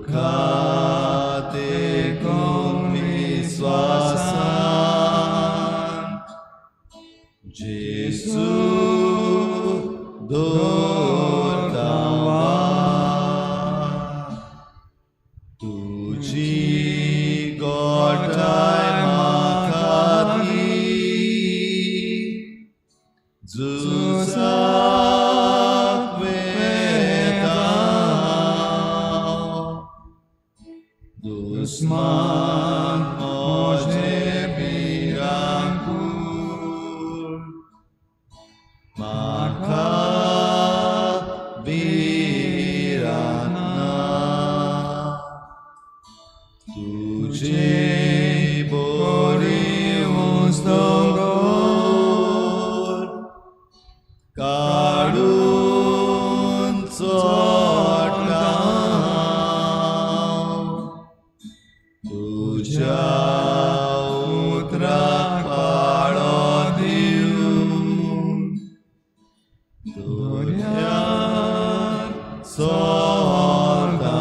तुका तेकून विस्वासान जेजू दवरता वाट. तुजी गोठाय म्हाका दी, झुजाक वेता हांव. दुस्मान म्हजे भिरांकूळ, म्हाका भिरांत ना. तुजे बोरी उंच दोंगर काडून चडटा हांव. तुज्या उतराक पाळो दिवन दर्यार चलता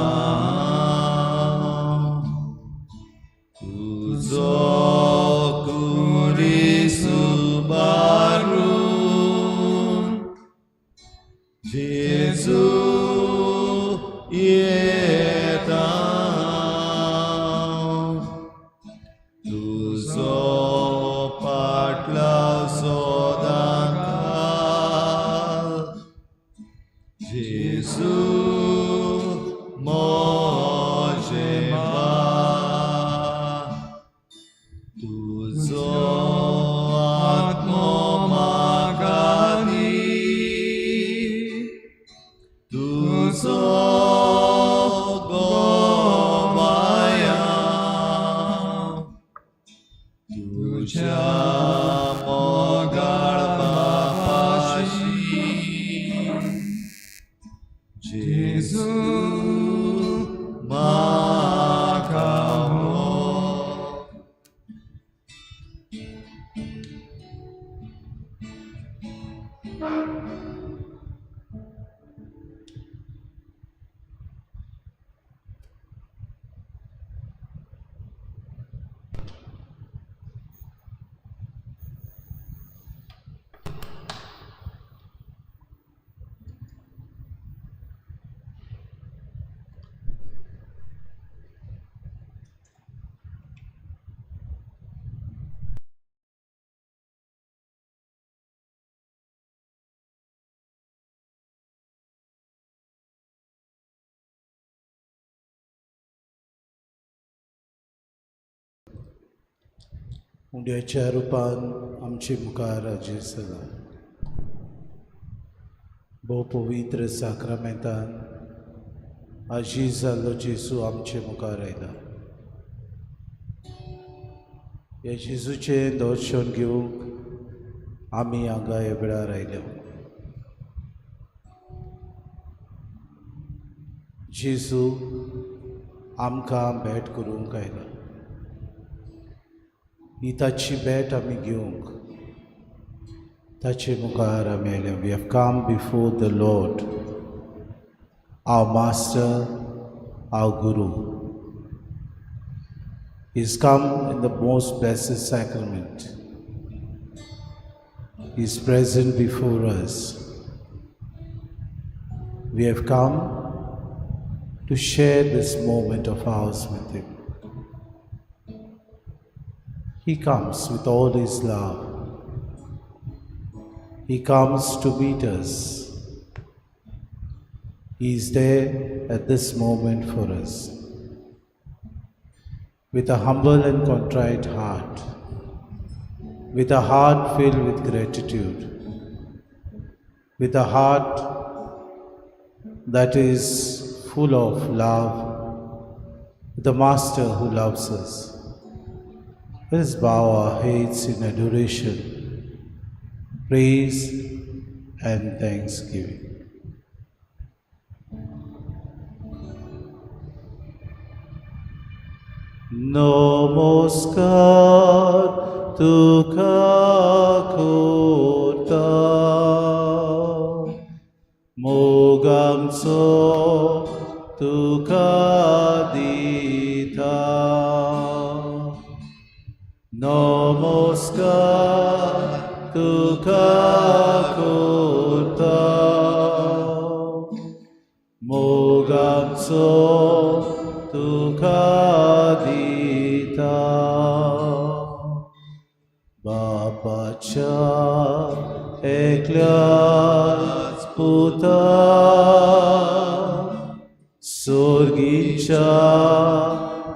हांव. तुजो खुरीस उबारून जेजू येता हांव. तुजो पाटलाव सदांकाळ, जेजू म्हजे भाव. तुजो आत्मो म्हाका दी, तुजो गवाय हांव. तुज्या मोगाळ बापाशी, जेजू म्हाका व्हर. उंड्याच्या रुपान आमचे मुखार हाजीर जाला. भोव पवित्र साक्रामेंतान हाजीर जाल्लो जेजू आमचे मुखार आयला. ह्या जेजूचें दर्शन घेवंक आमी हांगा ह्या वेळार आयल्या. जेजू आमकां भेट करूंक आयला. ही ताची भेट आमी घेवंक ताचे मुखार आमी आयल्या. We have come before the Lord, our Master, our Guru. He has come in the most blessed sacrament. He is present before us. We have come to share this moment of ours with Him. He comes with all His love. He comes to meet us. He is there at this moment for us. With a humble and contrite heart, with a heart filled with gratitude, with a heart that is full of love, the Master who loves us. Let us bow our heads in adoration, praise, and thanksgiving. नमस्कार तुका करता, मोगांचो तुका नमस्कार तुका करता, मोगाचो तुका दिता. बापाच्या एकल्याच पुता, सोर्गीच्या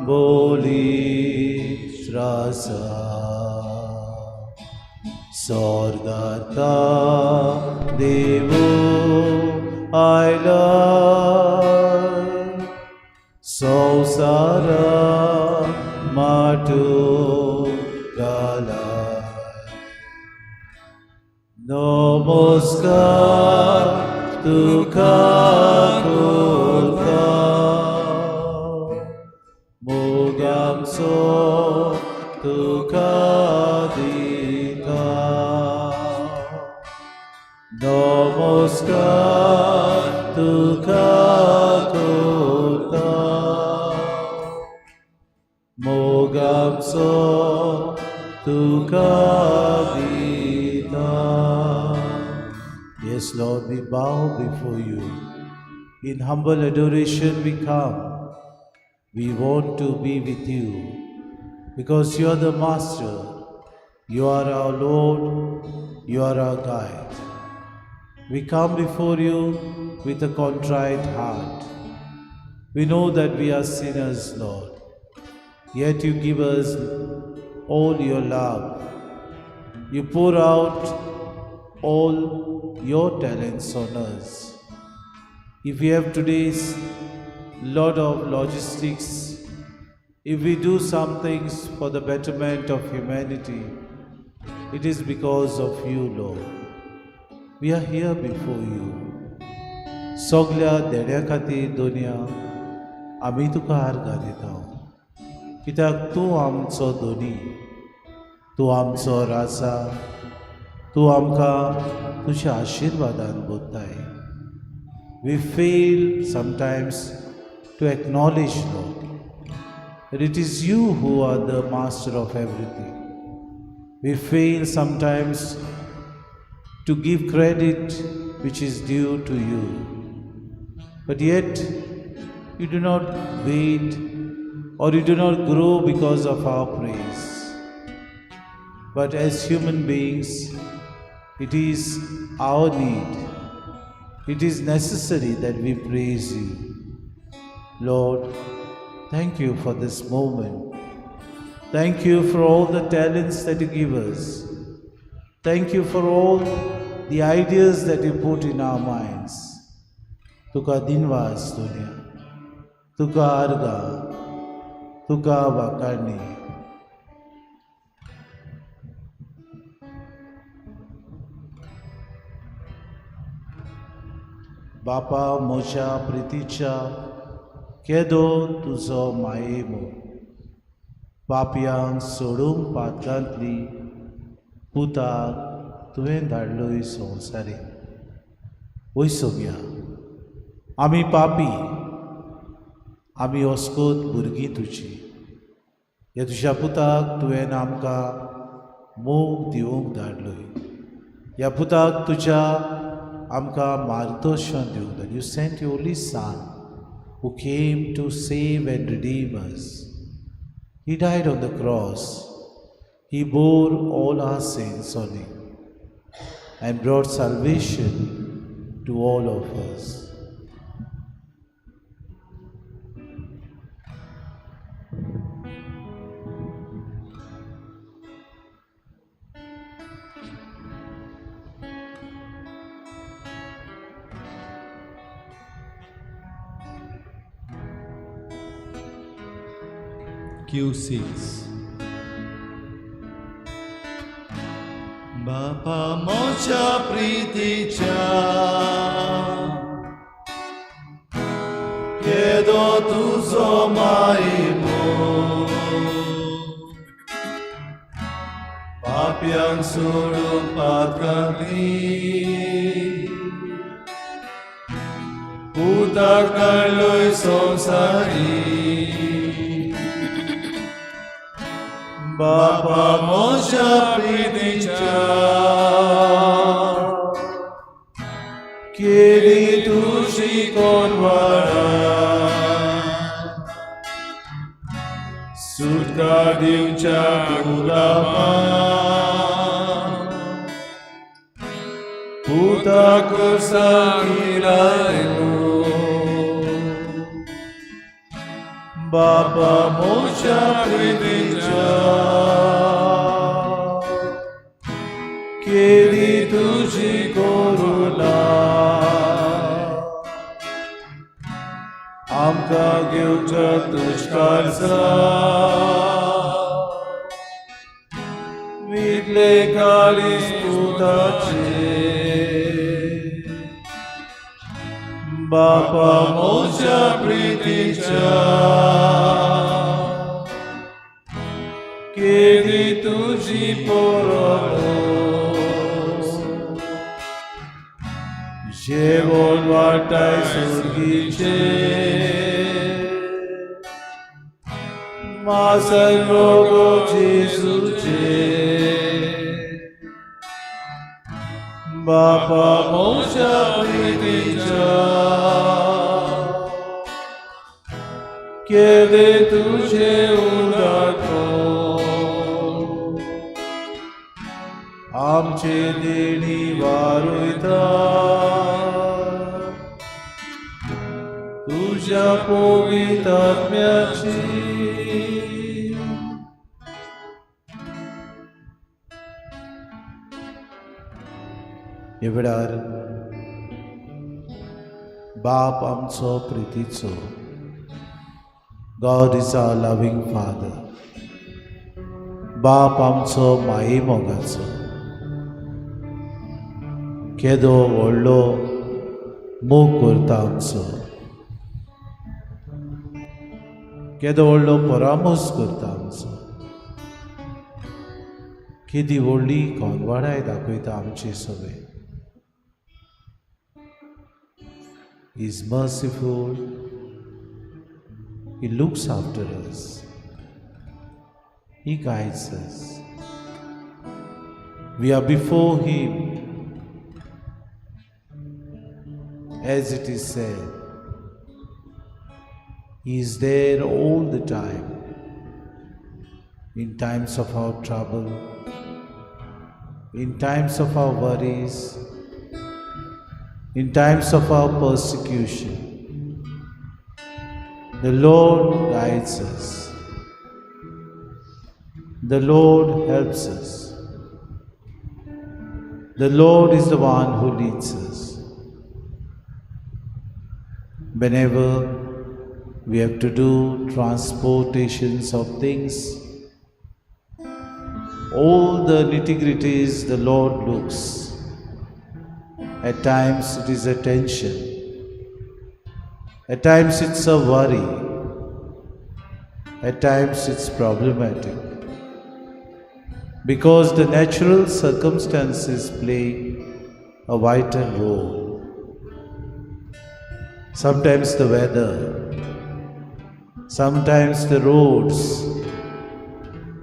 बोली राजा, स्वर्गाता देवो आयला, संवसारा माटो घाला. नमस्कार तुका करता, मोगाचो तुका दिता. नमस्कार तुका करता, मोगाचो तुका दिता. Yes, Lord, we bow before you. In humble adoration we come. We want to be with you because you are the Master, you are our Lord, you are our guide. We come before you with a contrite heart. We know that we are sinners, Lord. Yet you give us all your love. You pour out all your talents on us. If we have today's lot of logistics, if we do some things for the betterment of humanity, it is because of you, Lord. We are here before you. सगल्या देण्या खातीर दोनया आमी तुका आर्गां दिता, कित्याक तूं आमचो धनी, तूं आमचो राजा, तूं आमकां तुज्या आशिर्वादान भरताय. We fail sometimes to acknowledge, Lord, that it is you who are the master of everything. We fail sometimes to give credit which is due to you. But yet, you do not wait or you do not grow because of our praise. But as human beings, it is our need. It is necessary that we praise you. Lord, thank you for this moment. Thank you for all the talents that you give us. Thank you for all the ideas that you put in our minds. तुका दिनवास दोनया, तुका आर्गां, तुका वाखाणी. बापा म्हज्या प्रितीच्या, केदो तुजो मायेमोग, पापयांक सोडूंक पातकांतली पुताक तुवें धाडलोय संवसारीक. वय सोगया, आमी पापी, आमी अस्कोत भुरगीं तुजी. ह्या तुज्या पुताक तुवें आमकां मोग दिवंक धाडलोय. ह्या पुताक तुज्या आमकां मार्गदर्शन दिवंक धाड. You sent your only son who came to save and redeem us. He died on the cross. He bore all our sins on him and brought salvation to all of us. Q6. बापा म्हज्या प्रितीच्या, केदो तुजो मायेमोग, पापयांक सोडूंक पातकांतली पुताक धाडलोय संवसारी. बापा मोशा प्रितीच्या केली तुजी कोनवाडा सुटका दिवच्या गुलामा पुता कुर्साक बापा मोशा प्रितीच्या केली तुजी करुणा आमकां घेवच्या तुजकारचा विकले काळीज पुताचे बापा मोशा प्रितीच्या केली तुजी पोरवस जेवण वाटाय सुर्गीचे मासन रोगो जेजूचे बापा मोशा प्रितीच्या केले तुझे उदारपण आमचे देणी वारुयता तुझ्या पवित्र आत्म्याची. ह्या वेळार बाप आमचो प्रितीचो. God is our loving Father. बाप आमचो माये मोगाचो केदो व्हडलो मोग करता आमचो, केदो व्हडलो परामर्श करता आमचो, केदी व्हडली कोनवाडाय दाखयता आमचे सगळे. He is merciful. He looks after us. He guides us. We are before Him, as it is said. He is there all the time, in times of our trouble, in times of our worries, in times of our persecution. The Lord guides us. The Lord helps us. The Lord is the one who leads us. Whenever we have to do transportations of things, all the nitty-gritties the Lord looks. At times it is a tension. At times it's a worry. At times it's problematic. Because the natural circumstances play a vital role. Sometimes the weather, sometimes the roads,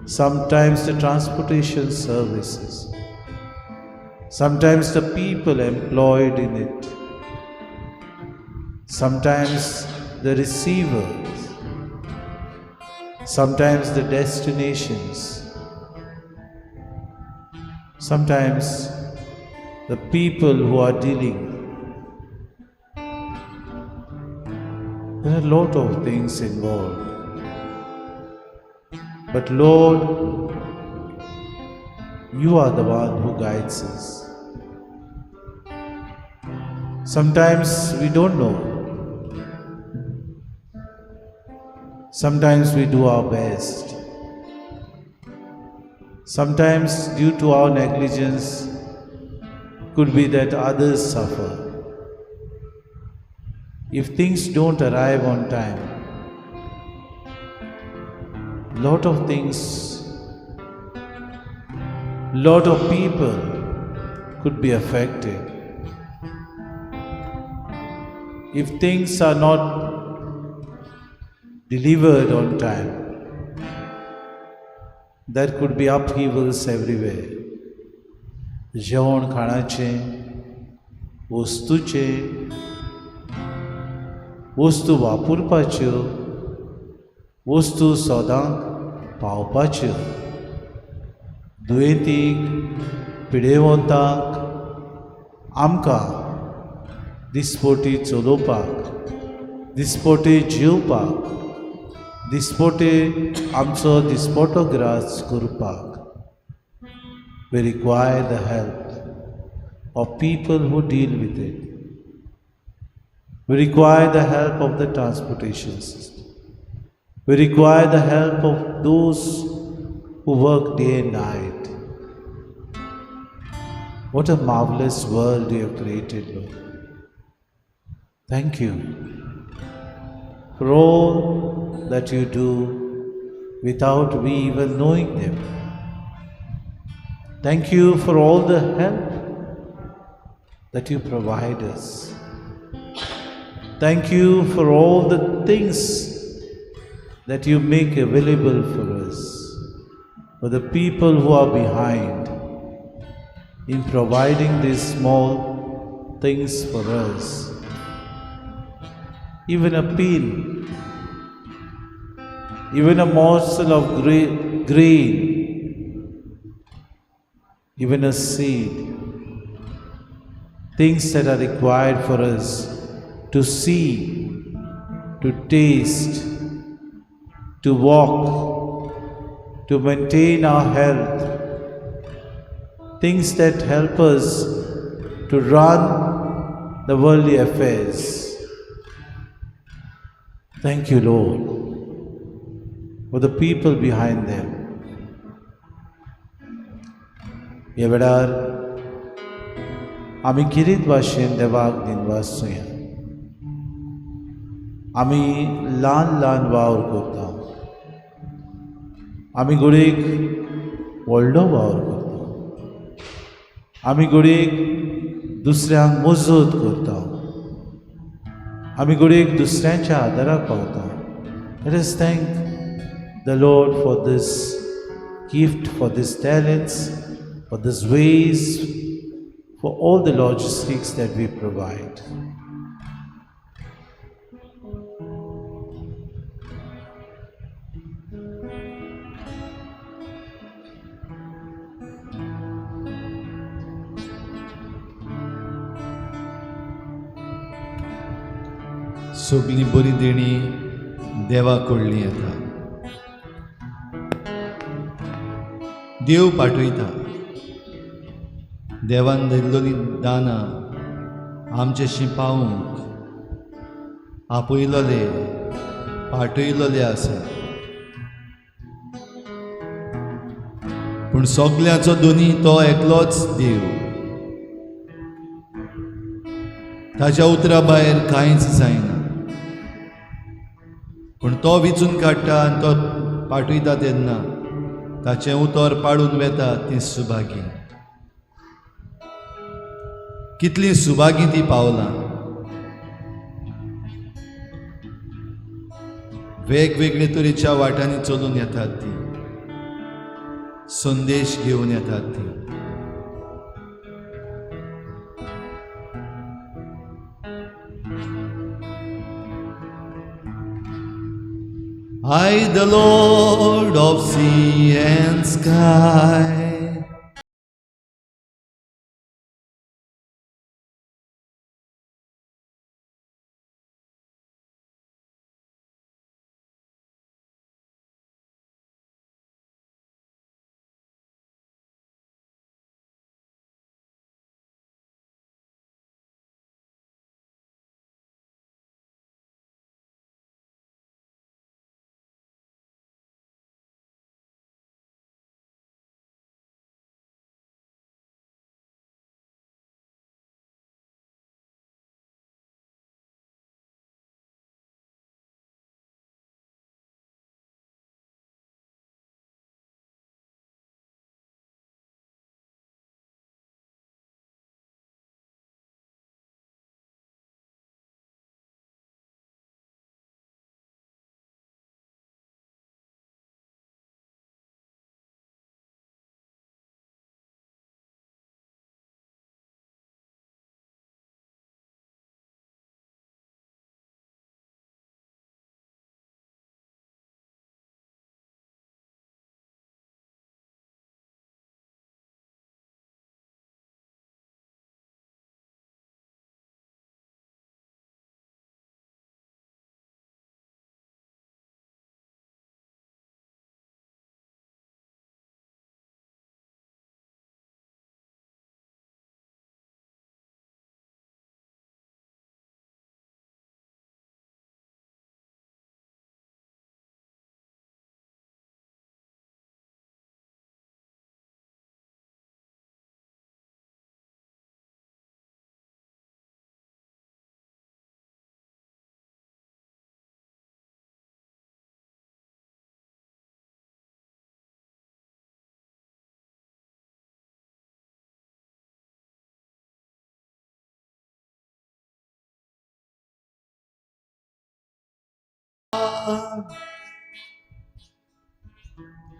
sometimes the transportation services, sometimes the people employed in it, sometimes the receivers, sometimes the destinations, sometimes the people who are dealing. There are a lot of things involved. But Lord, you are the one who guides us. Sometimes we don't know. Sometimes we do our best. Sometimes due to our negligence, could be that others suffer. If things don't arrive on time, lot of things, lot of people could be affected. If things are not delivered on time, There could be upheavals everywhere. जेवण खाणाचें, वस्तूचें, वस्तू वापरपाच्यो, वस्तू सदांक पावपाच्यो, दुयेंतीक, पिडेवंतांक आमकां दिसपोटी चलोवपाक, दिसपोटी जिवपाक, दिसपोटी आमचो दिसपोटो grass करपाक. We require the help of people who deal with it. We require the help of the transportation system. We require the help of those who work day and night. What a marvelous world you have created, Lord. Thank you for all that you do without we even knowing them. Thank you for all the help that you provide us. Thank you for all the things that you make available for us, for the people who are behind in providing these small things for us. Even a pin, even a morsel of grain, even a seed, things that are required for us to see, to taste, to walk, to maintain our health, things that help us to run the worldly affairs. Thank you, Lord, for the people behind them. ह्या वेळार आमी गिरीत भाशेन देवाक दिनवासुया. आमी ल्हान ल्हान वावर करता, आमी घडयेक व्हडलो वावर करता, आमी घडयेक दुसऱ्यांक मजत करता, आमी घडयेक दुसऱ्यांच्या आदाराक पावता. Let us thank the Lord for this gift, for these talents, for these ways, for all the logistics that we provide. सगळीं बरी देणी देवा कडली येता, देव पाठयता. देवान दिल्लोली दानां आमचेशी पावूंक आपयलोले पाठयलोले आसा. पूण सगळ्यांचो दोनी तो एकलोच देव. ताच्या उतरा भायर कांयच जायना. पूण तो विचून काडटा आनी तो पाठयता तेन्ना ताचें उतर पाडून वेता ती सुभागी. कितली सुभागी ती पावलां. वेगवेगळे तरेच्या वाटांनी चलून येतात ती, संदेश घेवन येतात ती. I, the Lord of sea and sky,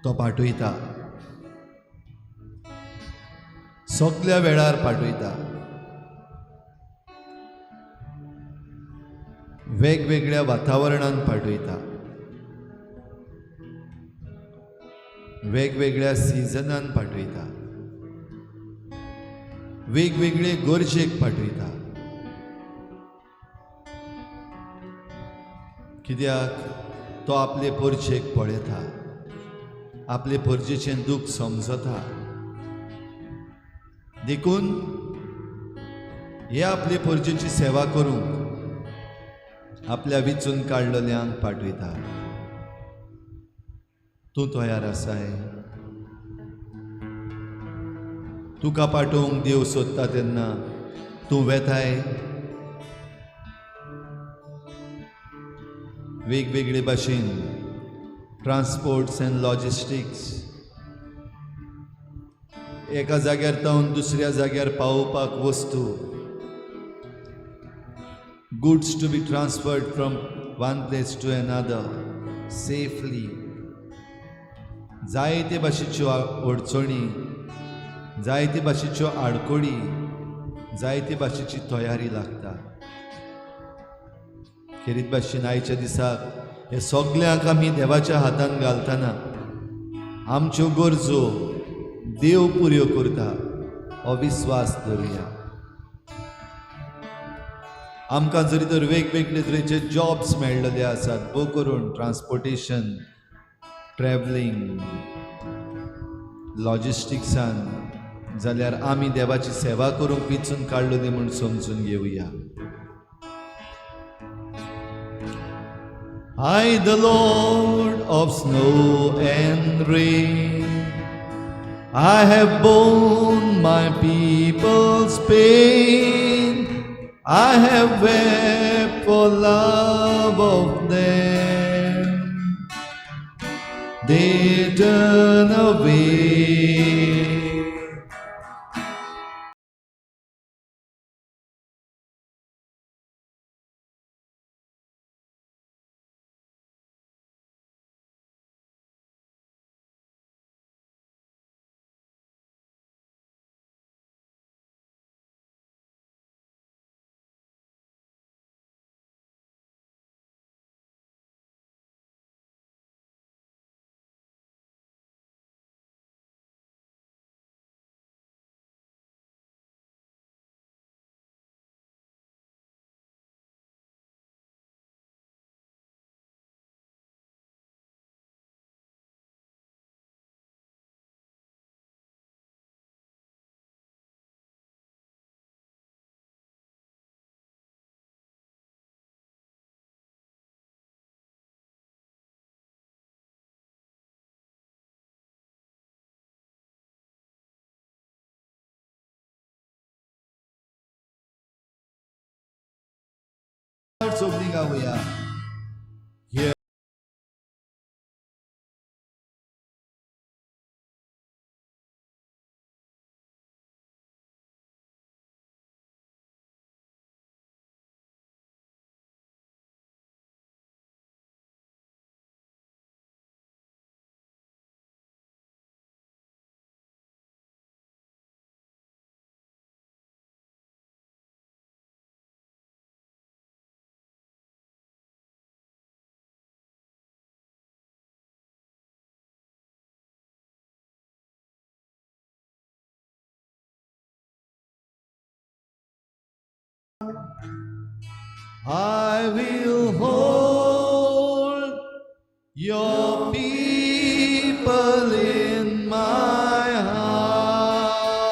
तो पाठयता, सगल्या वेळार पाठयता. वेगवेगळ्या वातावरणान पाठयता, वेगवेगळ्या सिजनान पाठयता, वेगवेगळे गरजेक पाठयता. कित्याक तो आपले परजेक पळयता, आपले परजेचें दूख समजता. देखून हे आपले परजेची सेवा करूंक आपल्या विचून काडलेल्यांक पाठयता. तूं तयार आसाय? तुका पाठोवंक देव सोदता तेन्ना तूं वेताय? वेगवेगळे भाशेन ट्रान्सपोर्ट्स एंड लॉजिस्टिक्स, एका जाग्यार तावन दुसऱ्या जाग्यार पावोवपाक वस्तू, goods to be transferred from one place to another safely. जायते भाशेच्यो अडचणी, जायते भाशेच्यो आडकोडी, जायते भाशेची तयारी लागता. खेरीत भाशेन आयच्या दिसाक हे सगल्यांक आमी देवाच्या हातान घालतना आमच्यो गरजो देव पुऱ्यो करता हो विस्वास धरुया. आमकां जरी तर वेगवेगळे तरेचे जॉब्स मेळ्ळेले आसात, भोव करून ट्रान्सपोर्टेशन, ट्रॅवलिंग, लॉजिस्टिक्सान, जाल्यार आमी देवाची सेवा करूंक विचून काडलेली म्हूण समजून घेवया. I, the Lord of snow and rain, I have borne my people's pain. I have wept for love of them. They turn away. सोगलीं गावया. Here I will hold your people in my heart.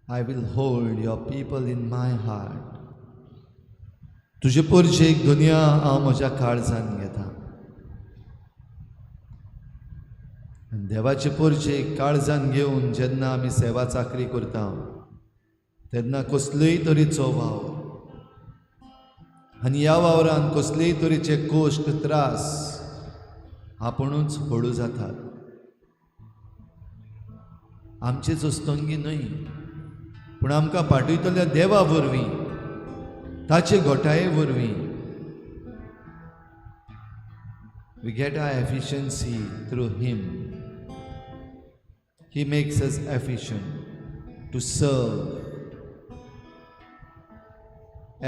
I will hold your people in my heart. तुजे परजेक दुनिया हांव म्हज्या काळजान घेता. आनी देवाचे परजेक काळजान घेवन जेन्ना आमी सेवा चाकरी करता तेन्ना कसलेय तरेचो वावर आनी ह्या वावरान कसलेय तरेचे कश्ट त्रास आपुणूच हळू जातात. आमचेच अस्तंगी न्हय, पूण आमकां पाठयतल्या देवा वरवीं, ताचे घोटाये वरवीं. We get our efficiency through him. He makes us efficient to serve,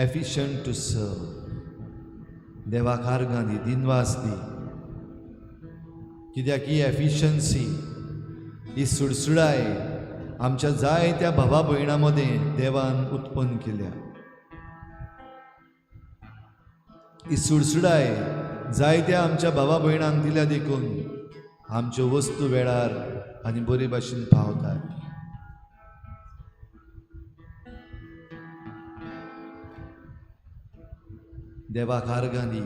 efficient to serve. देवाक आर्गां दी, दिनवास दी, कित्याक ही एफिशंसी, ही सुडसुडाय आमच्या जायत्या भावा भयणां मदें देवान उत्पन्न केल्या. ही सुडसुडाय जायत्या आमच्या भावा भयणांक दिल्या देखून आमच्यो वस्तू वेळार आनी बरे भाशेन पावतात. देवाक आर्गां दी,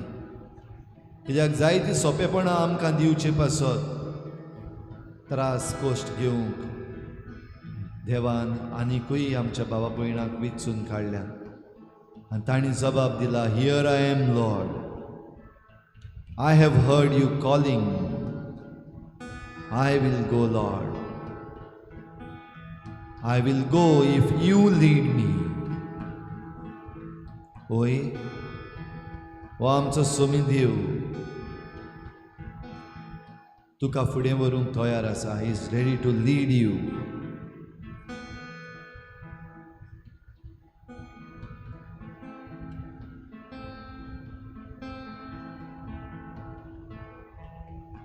कित्याक जायतीं सोंपेपणां आमकां दिवचे पासत त्रास कश्ट घेवंक देवान आनिकूय आमच्या भावा भयणांक विचून काडल्यात आनी तांणी जबाब दिला, here I am Lord, I have heard you calling, I will go Lord, I will go if you lead me. होय, हो आमचो सोमी देव तुका फुडें व्हरूंक तयार आसा. He is ready to lead you.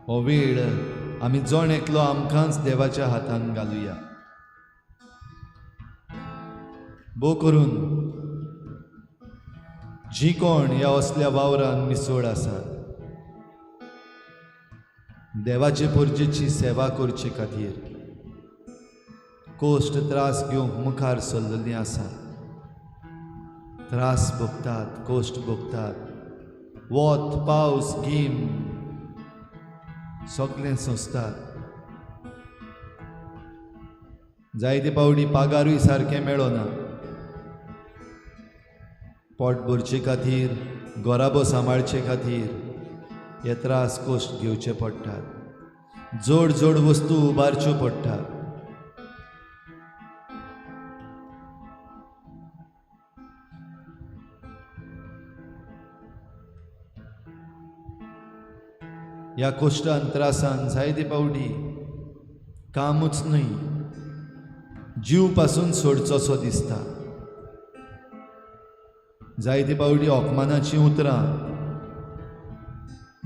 हो वेळ आमी जण एकलो आमकांच देवाच्या हातान घालुया. भोव करून जी कोण ह्या असल्या वावरान मिसळ आसात, देवाचे परजेची सेवा करचे खातीर कश्ट त्रास घेवंक मुखार सरलेलीं आसात, त्रास भोगतात, कश्ट भोगतात, वत पावस गीम सगळें सोंसतात. जायते पावटी पागारूय सारकें मेळना. पोट भरचे खातीर, गोराबो सांबाळचे खातीर हे त्रास कश्ट घेवचे पडटात, जोड जोड वस्तू उबारच्यो पडटात. ह्या कश्टान त्रासान जायते पावटी कामूच न्हय, जीव पासून सोडचोसो दिसता. जायते पावटी अपमानाचीं उतरां,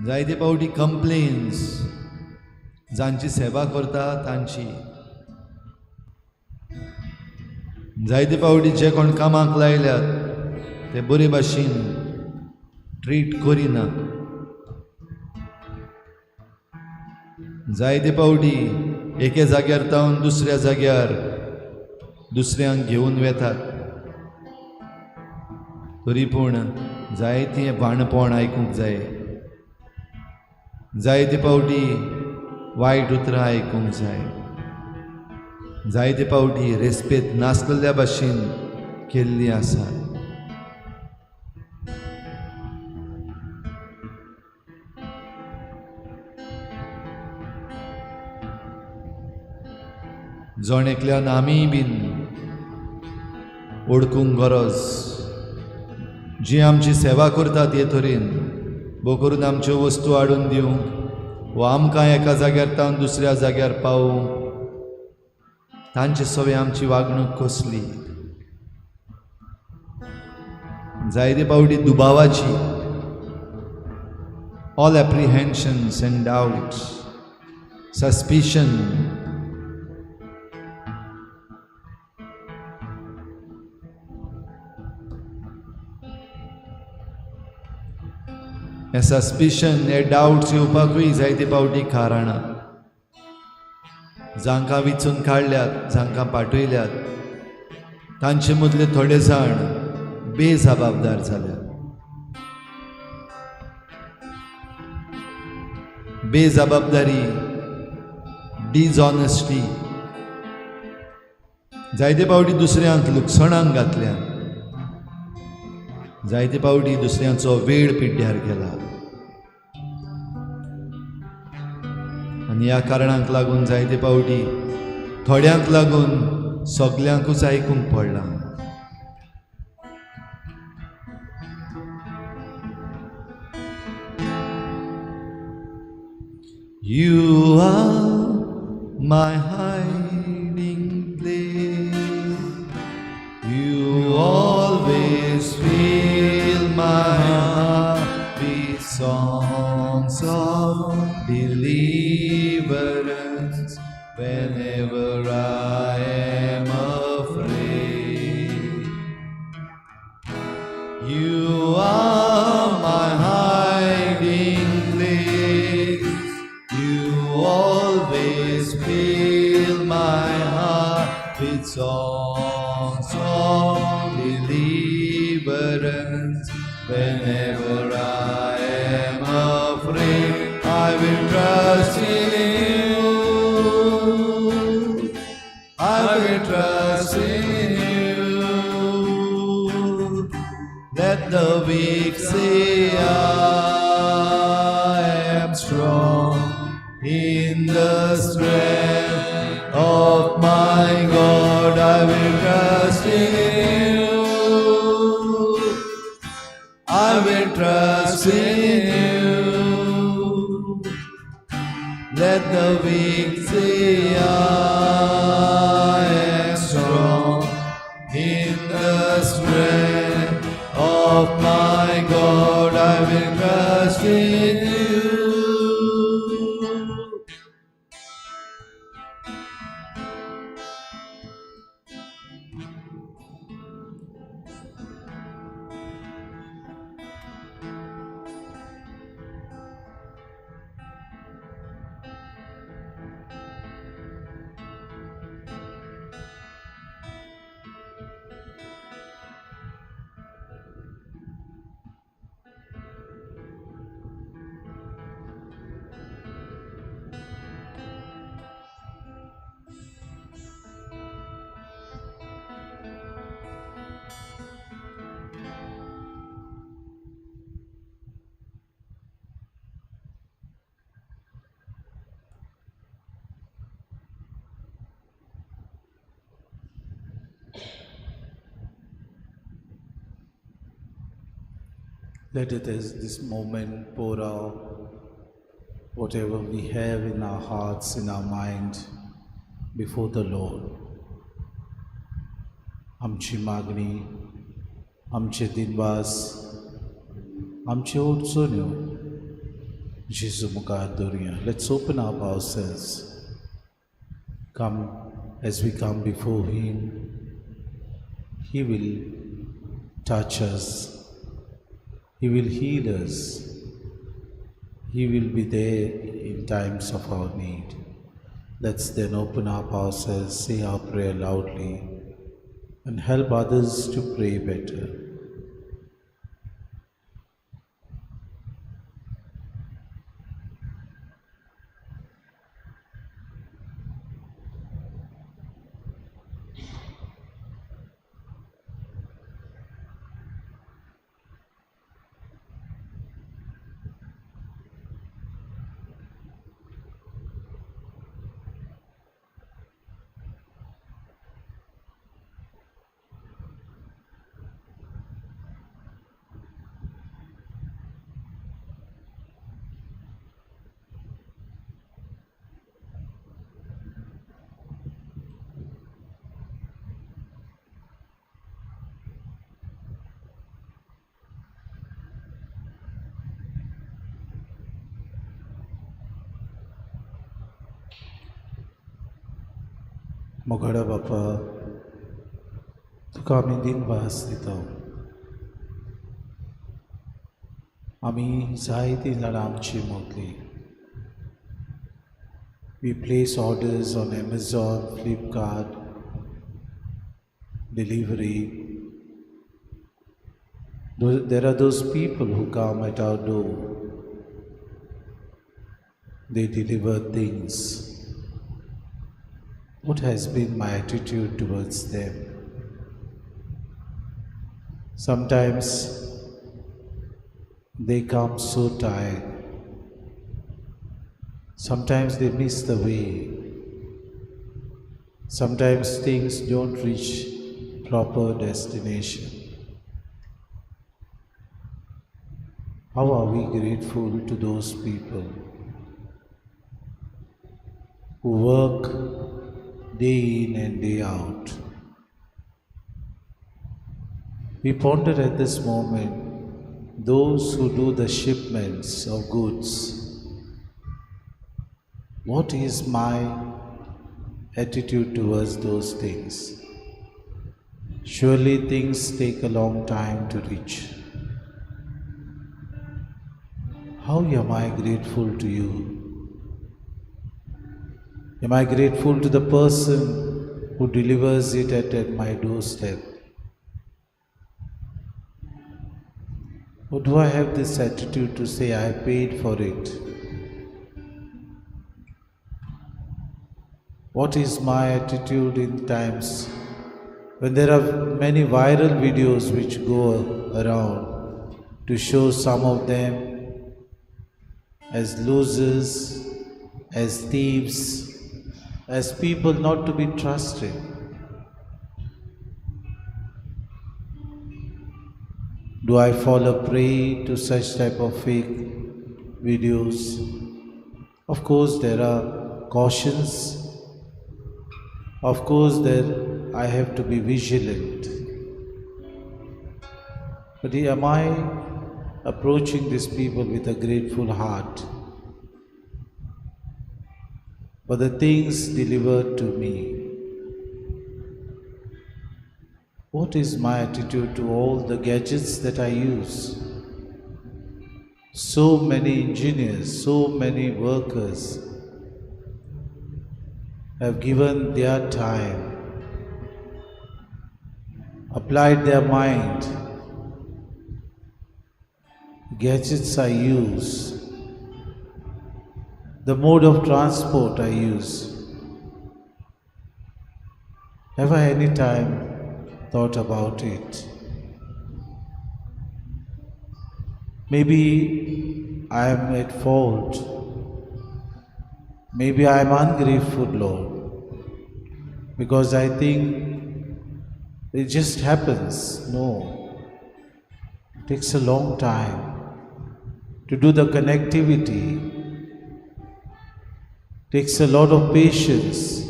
जायते पावटी कंप्लेन्स, जांची सेवा करता तांची, जायते पावटी जे कोण कामाक लायल्यात ते बरे भाशेन ट्रीट करिना. जायते पावटी एके जाग्यार तावन दुसऱ्या जाग्यार दुसऱ्यांक घेवन वेतात, तरी पूण जायतें वाणपण आयकूंक जाय, जायते पावटी वायट उतरां आयकूंक जाय, जायते पावटी रेस्पेद नासलेल्या भाशेन केल्ली आसा. जण एकल्यान आमीय बीन ओळखूंक गरज, जी आमची सेवा करतात हे तरेन भोव करून आमच्यो वस्तू हाडून दिवंक वा आमकां एका जाग्यार तावन दुसऱ्या जाग्यार पावूंक तांचे सवे आमची वागणूक कसली. जायते पावटी दुबावाची, all apprehensions and doubts, suspicion. हे सस्पिशन, हे डावट्स येवपाकूय जायते पावटी कारणां. जांकां विचून काडल्यात, जांकां पाठयल्यात तांचे मदले थोडे जाण बेजबाबदार जाल्यात. बेजबाबदारी, डिसऑनेस्टी जायते पावटी दुसऱ्यांक लुकसणांक घातल्या, जायते पावटी दुसऱ्यांचो वेळ पिड्ड्यार गेला आनी ह्या कारणांक लागून जायते पावटी थोड्यांक लागून सगल्यांकूच आयकूंक पडला. You are my hiding place. You always fill my heart with songs of deliverance whenever I am afraid. You are my hiding place. You always fill my heart with songs of deliverance. Whenever I am afraid, I will trust in you. I will trust in you. Let the weak say, I am strong in the strength of my God. I will trust in you. I will trust in you. Let the weak say, I am strong in the strength of my God. I will trust in you. Let it as this moment pour out whatever we have in our hearts, in our mind, before the Lord. आमची मागणी, आमचे दिनवास, आमच्यो अडचण्यो जेजू मुखार दवरुया. Let's open up ourselves. Come as we come before Him, He will touch us. He will heal us. He will be there in times of our need. Let's then open up ourselves, say our prayer loudly, and help others to pray better. मोगाडा बापा, तुका आमी दिनवास दिता. आमी जायतीं जाणां आमची मोगली. We place orders on Amazon, Flipkart, delivery. There are those people who come at our door. They deliver things. What has been my attitude towards them? Sometimes they come so tired. Sometimes they miss the way. Sometimes things don't reach proper destination. How are we grateful to those people who work day in and day out? We ponder at this moment those who do the shipments of goods. What is my attitude towards those things? Surely things take a long time to reach. How am I grateful to you? Am I grateful to the person who delivers it at my doorstep? Or do I have this attitude to say I paid for it? What is my attitude in times when there are many viral videos which go around to show some of them as losers, as thieves, as people not to be trusted? Do I fall a prey to such type of fake videos? Of course, there are cautions. Of course, there I have to be vigilant. But am I approaching these people with a grateful heart for the things delivered to me? What is my attitude to all the gadgets that I use? So many engineers, so many workers have given their time, applied their mind. Gadgets I use, the mode of transport I use. Have I any time thought about it? Maybe I am at fault. Maybe I am ungrateful, Lord, because I think it just happens. No, it takes a long time to do the connectivity. It takes a lot of patience.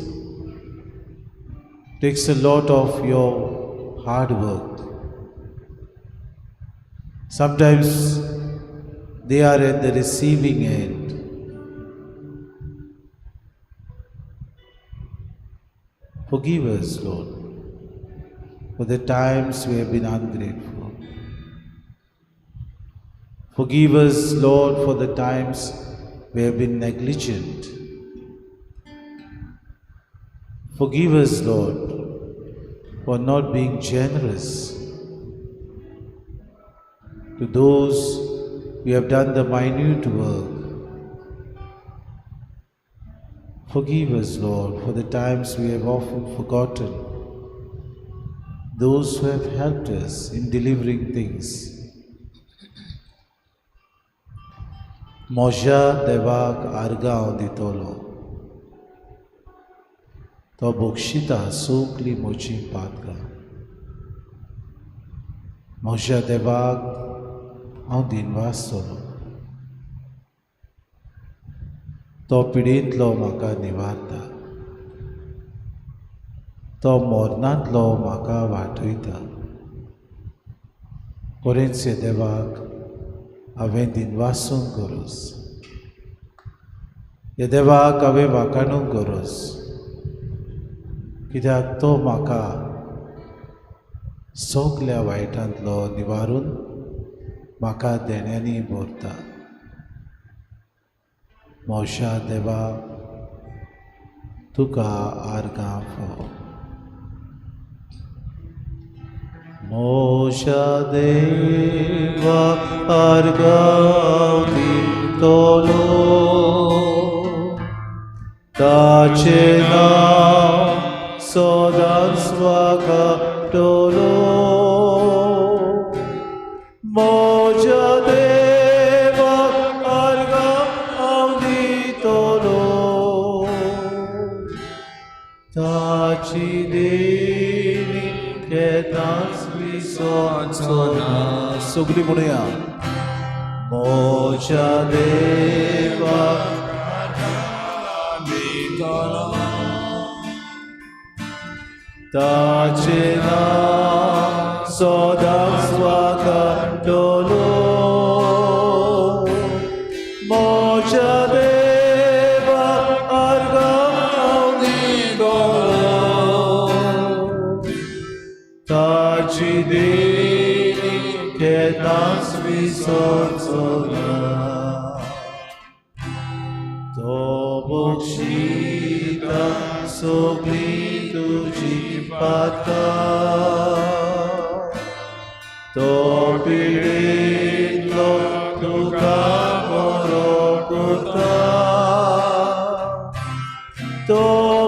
It takes a lot of your hard work. Sometimes they are at the receiving end. Forgive us, Lord, for the times we have been ungrateful. Forgive us, Lord, for the times we have been negligent. Forgive us, Lord, for not being generous to those who have done the minute work. Forgive us, Lord, for the times we have often forgotten those who have helped us in delivering things. म्हज्या देवाक आर्गां हांव दितलो, तो बक्षिता सगलीं म्हजीं पातकां. म्हज्या देवाक हांव दिनवासतलो, तो पिडेंतलो म्हाका निवारता, तो मरणांतलो म्हाका वाटयता. कोरेंचे देवाक हांवें दिनवासूंक गरज, ह्या देवाक हांवें वाखाणूंक गरज, कित्याक तो म्हाका सगल्या वायटांतलो निवारून म्हाका देण्यांनी भरता. म्हज्या देवा तुका आर्गां फाव. म्हज्या देवा आर्गां दितलो, ताचें नांव सदांच वागटलो. म्हज्या देवा आर्गां हांव दितलो, ताचें सगळीं म्हणुया. म्हज्या देवा ताचें नांव सदांच वाखाणटलो. म्हज्या देवा आर्गां हांव दितलो. ताची देणी केन्नाच विसरचो ना. तो बक्षिता सगळीं तुजी पातकां. तो पिडेंतलो तुका बरो करता. तो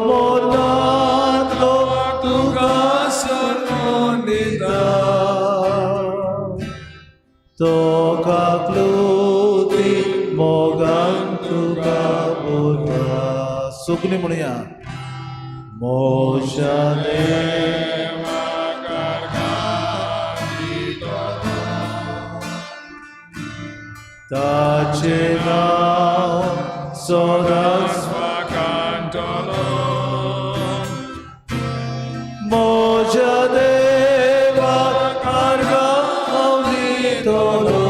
मरणांतलो तुका सन्मान दिता. तो काकलुती मोगान तुका भरता. सगळीं म्हणुया. म्हज्या देवा ताचें नांव सदांच म्हज्या देवा आर्गां हांव दितलो.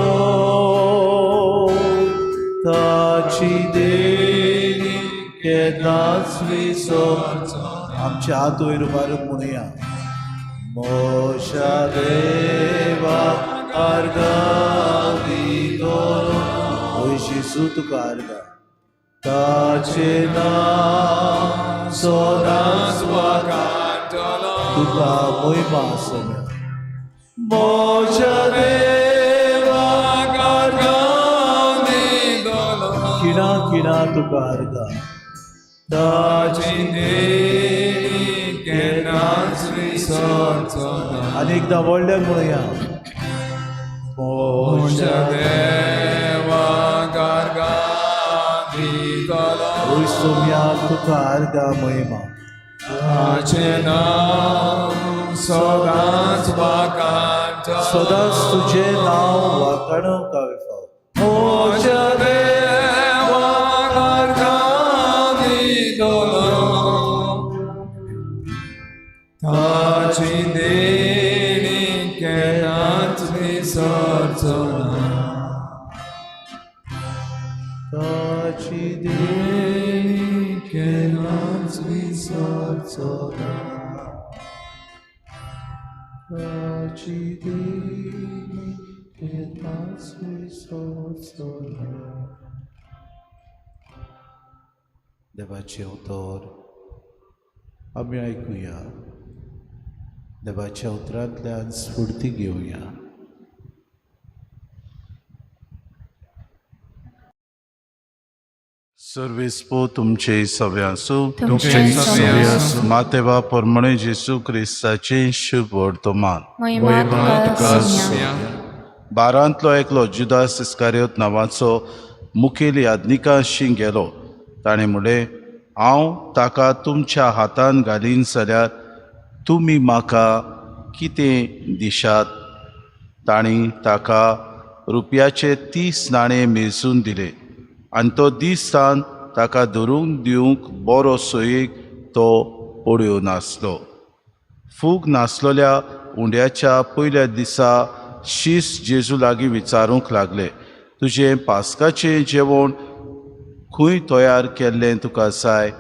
ताची देणी केन्नाच विसरचो. आमचे हात वयर उबारून म्हणुया. म्हज्या देवा आर्गां दितलो. ओ जेजू तुका आर्गां. ताचें नांव सदांच तुका मोहिमा आसोया. म्हज्या देवा आर्गां दितलो. खिणा खिणा तुका आर्गां. ताची देणी केन्नाच विसरचो ना. आनी एकदां व्हडल्यान म्हणुया. म्हज्या देवा आर्गां दितलो. ओय सोम्या तुका आर्गां मोहिमा. ताचें नांव सदांच वाखाणटलो. सदांच तुजें नांव वाखाणूंक हांवें फाव. म्हज्या देवा आर्गां दितलो. ताची देणी केन्नाच विसरचो ना. ताची देणी केन्नाच विसरचो ना. ताची देणी केन्नाच विसरचो ना. देवाचें उतर आमी आयकुया. देवाच्या उतरांतल्यान स्फूर्ती घेवया. सर्वेस्पो तुमचे सव्यासू तुमचे सवे आसूं. मातेवा परमणे जेसू क्रिस्ताचे शुभ वर्तमान. महिमा तुका आसुया. बारांतलो एकलो जुदास इस्कारियोत नांवाचो मुखेल याज्ञिकाशी गेलो. ताणें म्हणलें, हांव ताका तुमच्या हातान घालीन जाल्यार तुमी म्हाका कितें दिशात? तांणी ताका रुपयाचे 30 नाणे मेजून दिले आनी तो दिसान ताका धरूंक दिवंक बरो सोयीक तो पळोवन नासलो. फूग नासलोल्या उंड्याच्या पयल्या दिसा शीस जेजू लागीं विचारूंक लागले, तुजें पास्काचें जेवण खंय तयार केल्लें तुका जाय?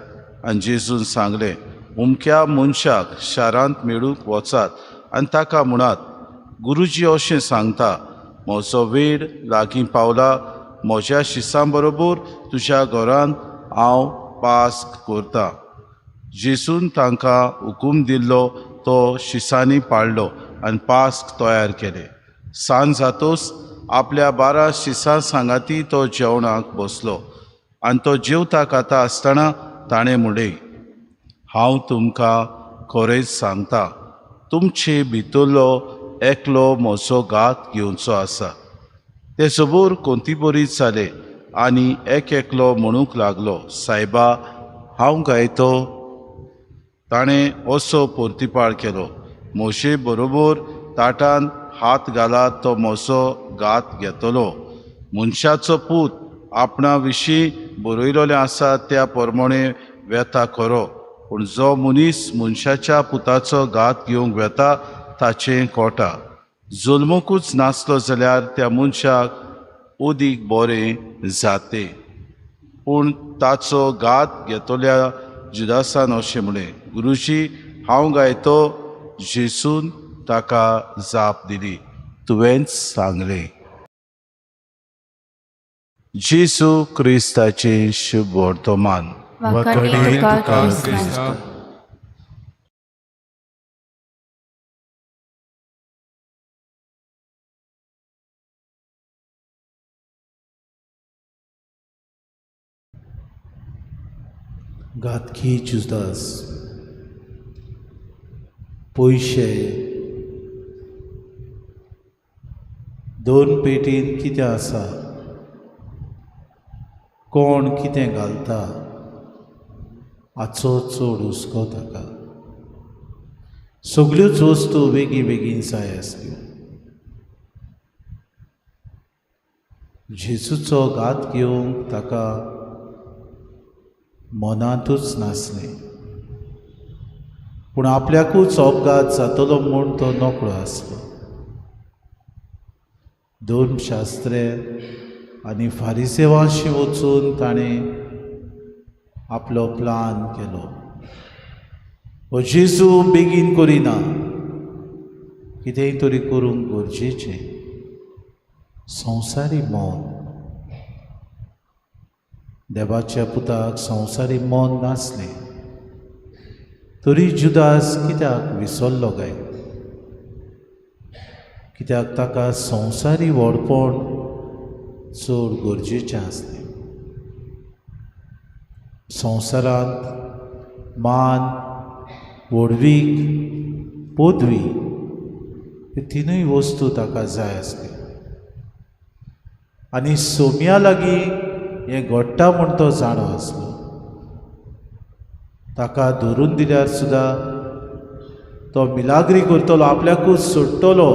आनी जेजून सांगलें, उमक्या मनशाक शारांत मेळूंक वचात आनी ताका म्हणात, गुरुजी अशें सांगता, म्हजो वेळ लागीं पावला, म्हज्या शिसां बरोबर तुज्या घरांत हांव पास्क करतां. जेजून तांकां हुकूम दिल्लो तो शिसांनी पाळ्ळो आनी पास्क तयार केलें. सांज जातोच आपल्या 12 शिसां सांगाती तो जेवणाक बसलो आनी तो जेवता खाता आसतना ताणें म्हणलें, हांव तुमकां खरेंच सांगता, तुमचे भितरलो एकलो म्हजो घात घेवचो आसा. ते सबूर कोंती बरी जाले आनी एक एकलो म्हणूंक लागलो, सायबा हांव गायतो. ताणें असो परतिपाळ केलो, म्हजे बरोबर ताटान हात घाला तो म्हजो घात घेतलो. मनशाचो पूत आपणा विशीं बरयलेलें आसा त्या प्रमाणे वेता खरो, पूण जो मनीस मनशाच्या पुताचो घात घेवंक वेता ताचें कोटा. जल्मूकूच नासलो जाल्यार त्या मनशाक उदीक बरें जाते. पूण ताचो घात घेतल्या जुदासान अशें म्हणलें, गुरुजी, हांव गायतो. जेसून ताका जाप दिली, तुवेंच सांगलें. जेजू क्रिस्ताचें शुभ वर्तमान. वाखाणणी तुका क्रिस्ता. घातकी जुदास, पयशे दोन पेटीन कितें आसा, कोण कितें घालता हाचो चड हुस्को ताका. सगल्योच वस्तू बेगीन बेगीन जाय आसल्यो. जेजूचो घात घेवंक ताका मनांतूच नासलें, पूण आपल्याकूच अपघात जातलो म्हूण तो नकळो आसलो. दोन शास्त्रे आनी फारिसेवांशी वचून ताणें आपलो प्लान केलो. हो जेजू बेगीन करिना, कितेंय तरी करूंक गरजेचें. संवसारी मन, देवाच्या पुताक संवसारी मन नासलें तरी जुदास कित्याक विसरलो काय? कित्याक ताका संवसारी व्हडपण चड गरजेचें आसलें. संवसारांत मान, व्हडवीक, पदवी ह्यो तिनूय वस्तू ताका जाय आसल्यो आनी सोम्या लागीं हें घडटा म्हूण तो जाणो आसलो. ताका धरून दिल्यार सुद्दां तो मिलाग्री करतलो, आपल्याकूच सोडटलो,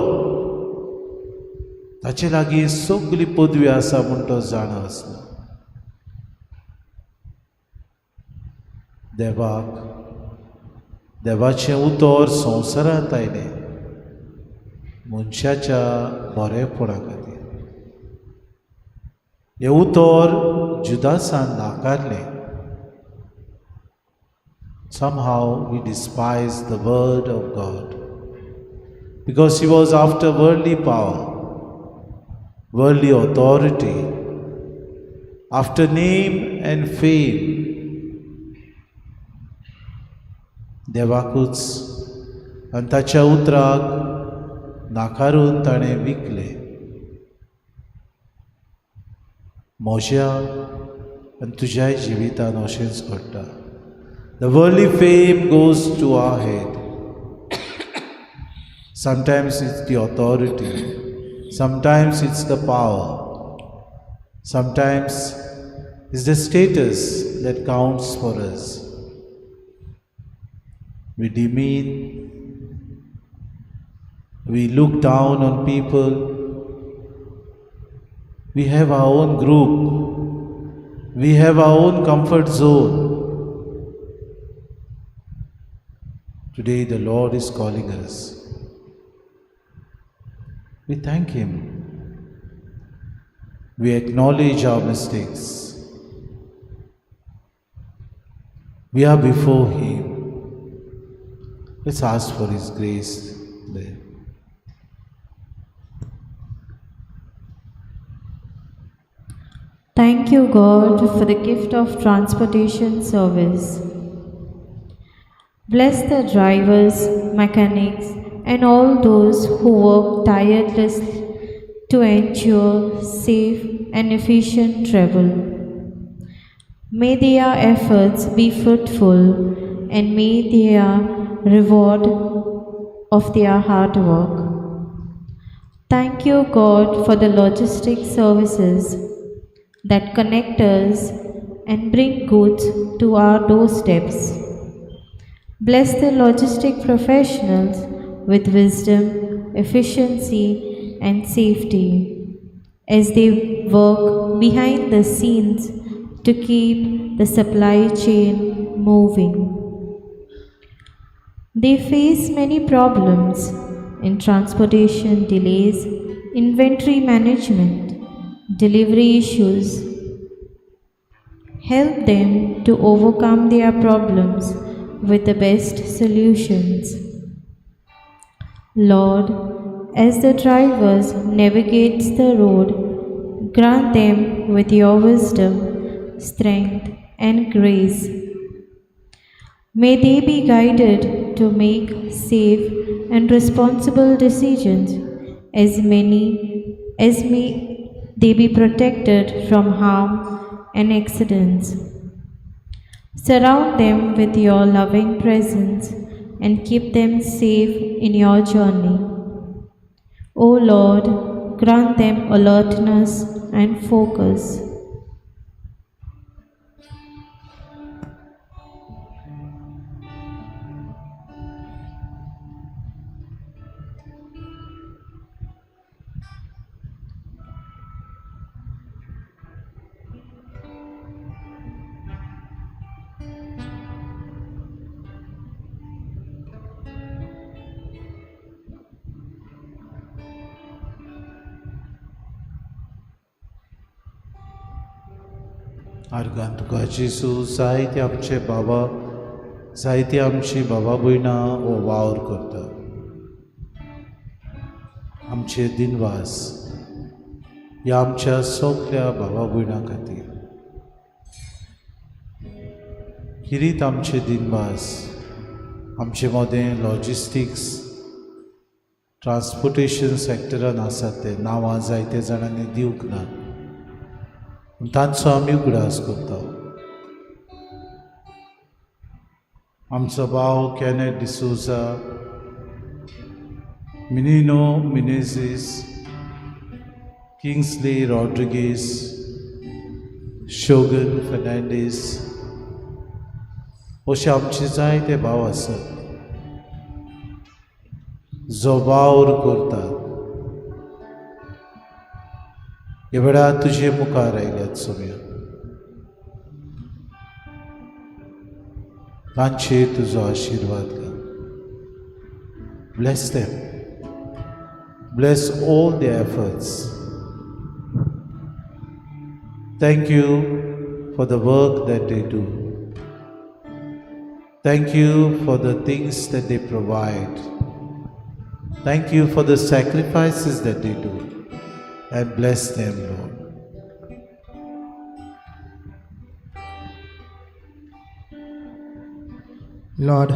ताचे लागीं सगली पदवी आसा म्हूण तो जाणो आसलो. देवाक देवाचें उतर संवसारांत आयलें मनशाच्या बरेपणा खातीर. हें उतर जुदासान नाकारलें. Somehow he despised the word of God because he was after worldly power, worldly authority, after name and fame. देवाकूच आनी ताच्या उतराक नाकारून ताणें विकलें. म्हज्या आनी तुज्याय जिवितान अशेंच घडटा. The worldly fame goes to our head. Sometimes it's the authority, sometimes it's the power, sometimes it's the status that counts for us. We demean, we look down on people, we have our own group, we have our own comfort zone. Today the Lord is calling us. We thank Him. We acknowledge our mistakes. We are before Him. Let's ask for His grace there. Thank you, God, for the gift of transportation service. Bless the drivers, mechanics, and all those who work tirelessly to ensure safe and efficient travel. May their efforts be fruitful and may their reward of their hard work. Thank you, God, for the logistic services that connect us and bring goods to our doorsteps. Bless the logistic professionals with wisdom, efficiency, and safety as they work behind the scenes to keep the supply chain moving. They face many problems in transportation delays, inventory management, delivery issues. Help them to overcome their problems with the best solutions. Lord, as the drivers navigate the road, grant them with your wisdom, strength, and grace. May they be guided to make safe and responsible decisions, as many as may they be protected from harm and accidents. Surround them with your loving presence and keep them safe in your journey. O Lord, grant them alertness and focus. Argon तुका जेजू जायते आमचे बाबा, जायते आमची बाबा भयणां हो वावर करता. आमचे दिनवास ह्या आमच्या सगल्या बाबा भयणां खातीर. किरीत आमचे दिनवास आमचे मदें लॉजिस्टिक्स ट्रान्सपोर्टेशन सॅक्टरान आसात ते नांवां जायते जाणांनी दिवंक ना, तांचो आमी उगडास करता. आमचो भाव कॅनेट डिसोजा, मिनिनो मिनेझीस, किंग्सली रॉड्रिगीस, शोगन फर्नांडीस अशे आमचे जायते भाव आसात जो वावर करतात. ह्या वेळार तुजे मुखार आयल्यात सोम्या, तांचेर तुजो आशिर्वाद घाल. Bless them, bless all the efforts. Thank you for the work that they do. Thank you for the things that they provide. Thank you for the sacrifices that they do. And bless them, Lord. Lord,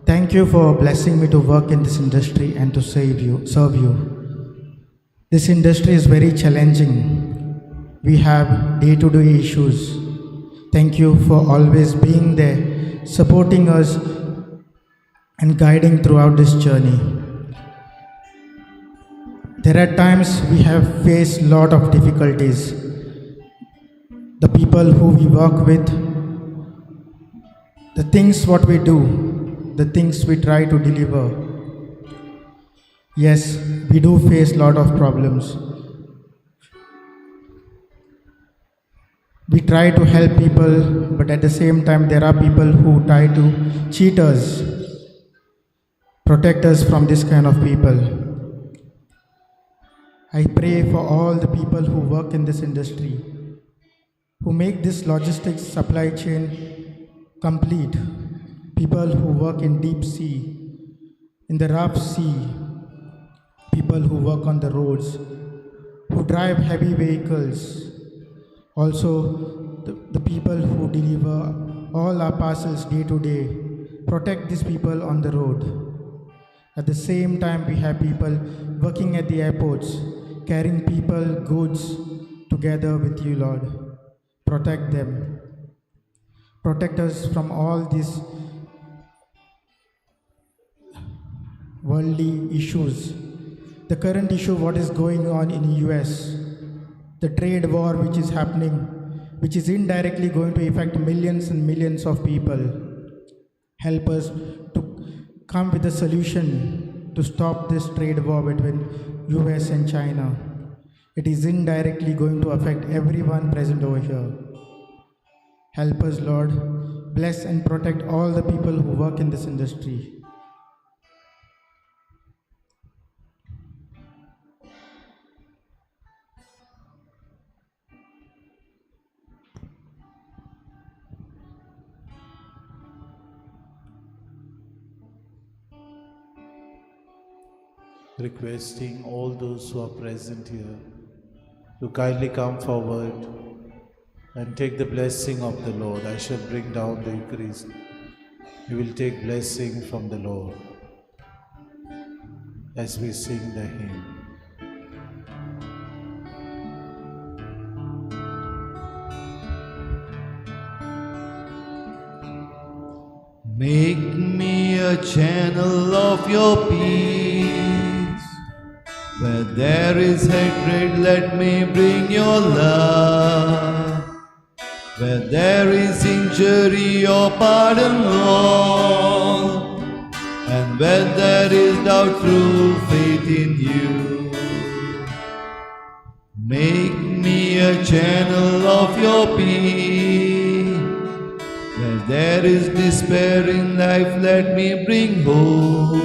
thank you for blessing me to work in this industry and to serve you. This industry is very challenging. We have day-to-day issues. Thank you for always being there, supporting us and guiding throughout this journey. There are times we have faced a lot of difficulties. The people who we work with, the things what we do, the things we try to deliver. Yes, we do face a lot of problems. We try to help people, but at the same time there are people who try to cheat us. Protect us from this kind of people. I pray for all the people who work in this industry, who make this logistics supply chain complete, people who work in deep sea, in the rough sea, people who work on the roads, who drive heavy vehicles, also the people who deliver all our parcels day to day. Protect these people on the road. At the same time, we have people working at the airports, carrying people, goods together with you, Lord. Protect them. Protect us from all these worldly issues. The current issue, what is going on in the US, the trade war which is happening, which is indirectly going to affect millions and millions of people. Help us to come with a solution to stop this trade war between US and China. It is indirectly going to affect everyone present over here. Help us, Lord. Bless and protect all the people who work in this industry. Requesting all those who are present here to kindly come forward and take the blessing of the Lord. I shall bring down the Eucharist. You will take blessing from the Lord as we sing the hymn. Make me a channel of your peace. Where there is hatred, let me bring your love. Where there is injury, your pardon, Lord. And where there is doubt, true faith in you. Make me a channel of your peace. Where there is despair in life, let me bring hope.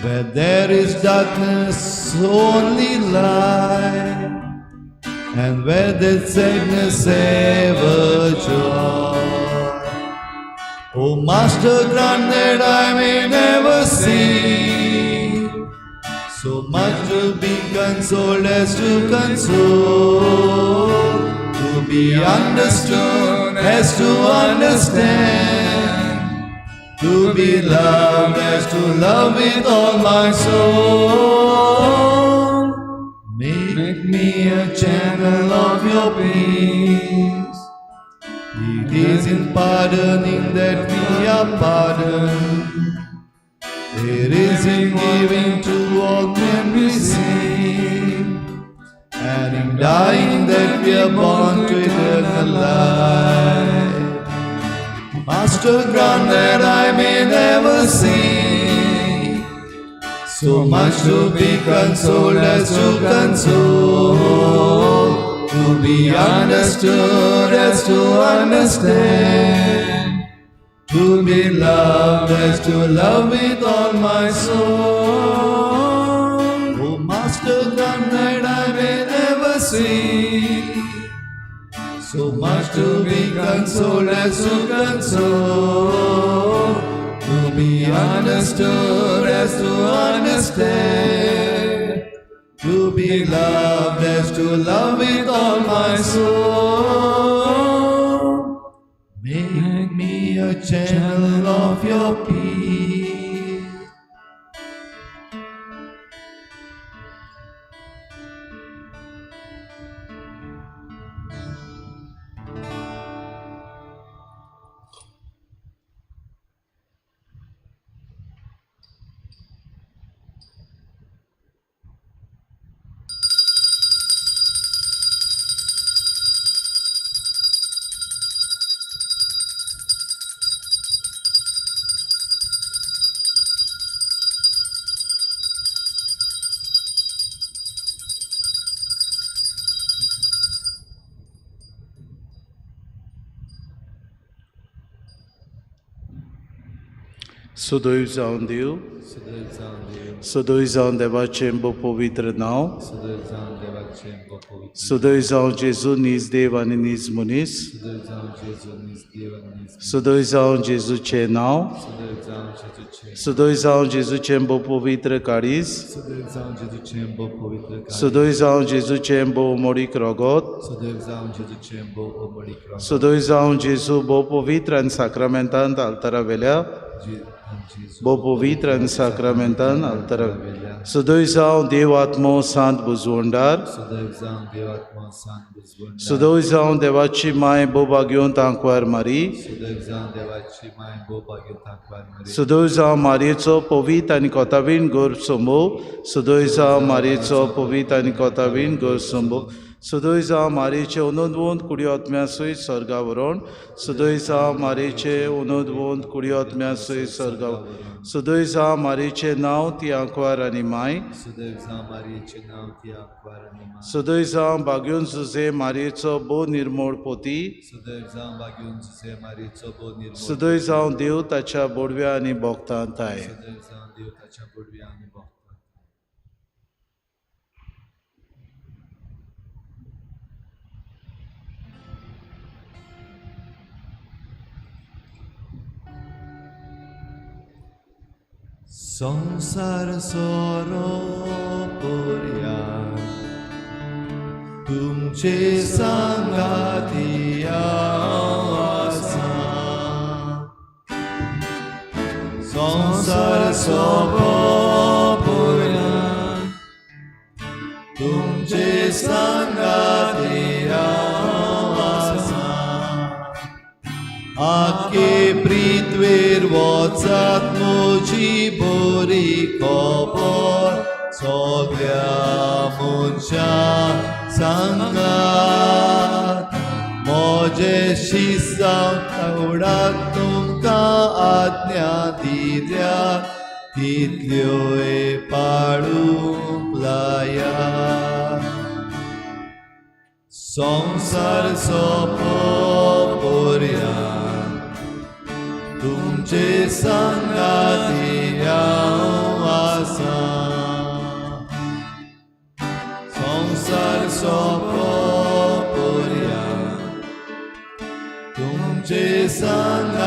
Where there is darkness, only light. And where there's sadness, ever joy. O Master, grant that I may never see so much to be consoled as to console, to be understood as to understand, to be loved as to love with all my soul. Make me a channel of your peace. It is in pardoning that we are pardoned. It is in giving to all men receive, and in dying that we are born to eternal life. Master, grant that I may never see so much to be consoled as to console, to be understood as to understand, to be loved as to love with all my soul. O Master, grant that I may never see so much to be consoled as to console, to be understood as to understand, to be loved as to love with all my soul. Make me a channel of your peace. सुदैव जावन देव, सुदैव जावन देवाचें भोव पवित्र नांव, सुदैव जावं जेजू नीज देव आनी नीज मनीस, सुदैव जावं जेजूचें नांव, सुदैव जावं जेजूचें भोव पवित्र काळीज, सुदैव जावं जेजूचें भोव मोडीक रगत, सुदैव जावं जेजू भोव पवित्र आनी साक्रामेंतांत आल्तारा वेल्या, भोव पवित्र आनी साक्रामेंतान आल्तारा वेल्या, सुदैव जावं देव आत्मो सांत बुजवंडार, सुदैव जावं देवाची माय भोव भाग्योन तांकवार मारी, सुदैव जावं मारयेचो पवित्र आनी कोतावीण गर्भ संभव, सुदैव जावं मारयेचो पवित्र आनी कोतावीण गर्भ संभव, सदय जावं मारयेचे उनोदवंत कुडी आत्म्या सयत सर्गा व्हरोन. सदय जावं मारयेचे उनोदवंत कुडी आत्म्या सयत सर्गा. सदय जावं मारयेचें नांव ती आंकवार आनी माय. सुदैव जावं मारयेचें नांव ती आंकवार आनी माय. सदय जावं बागयोन जुझे मारयेचो भोव निर्मोळ पोती. सुदैव जावं बागयोन जुझे मारयेचो भोव निर्मोळ. सदय जावं देव ताच्या बोडव्या आनी भोगतांत I. सुदैव जावं देव ताच्या बोडव्या आनी भोगतांत. संसार सोरो पोरया तुमचे सांगाती आसा. संसार सोरो पोरया तुमचे सांगाती आसा. आखे पृथ्वेर वचात म्हजी बरी खबर सगळ्या मनशां सांगात. म्हजे शिसांव आवडात तुमकां आज्ञा दिल्या तितल्योय पाळूंक लायात. संवसार सोंपो पर्यंत तुमचे सांगाती हांव आसा. संवसार सोंपो पर्यंत तुमचे सांगाती.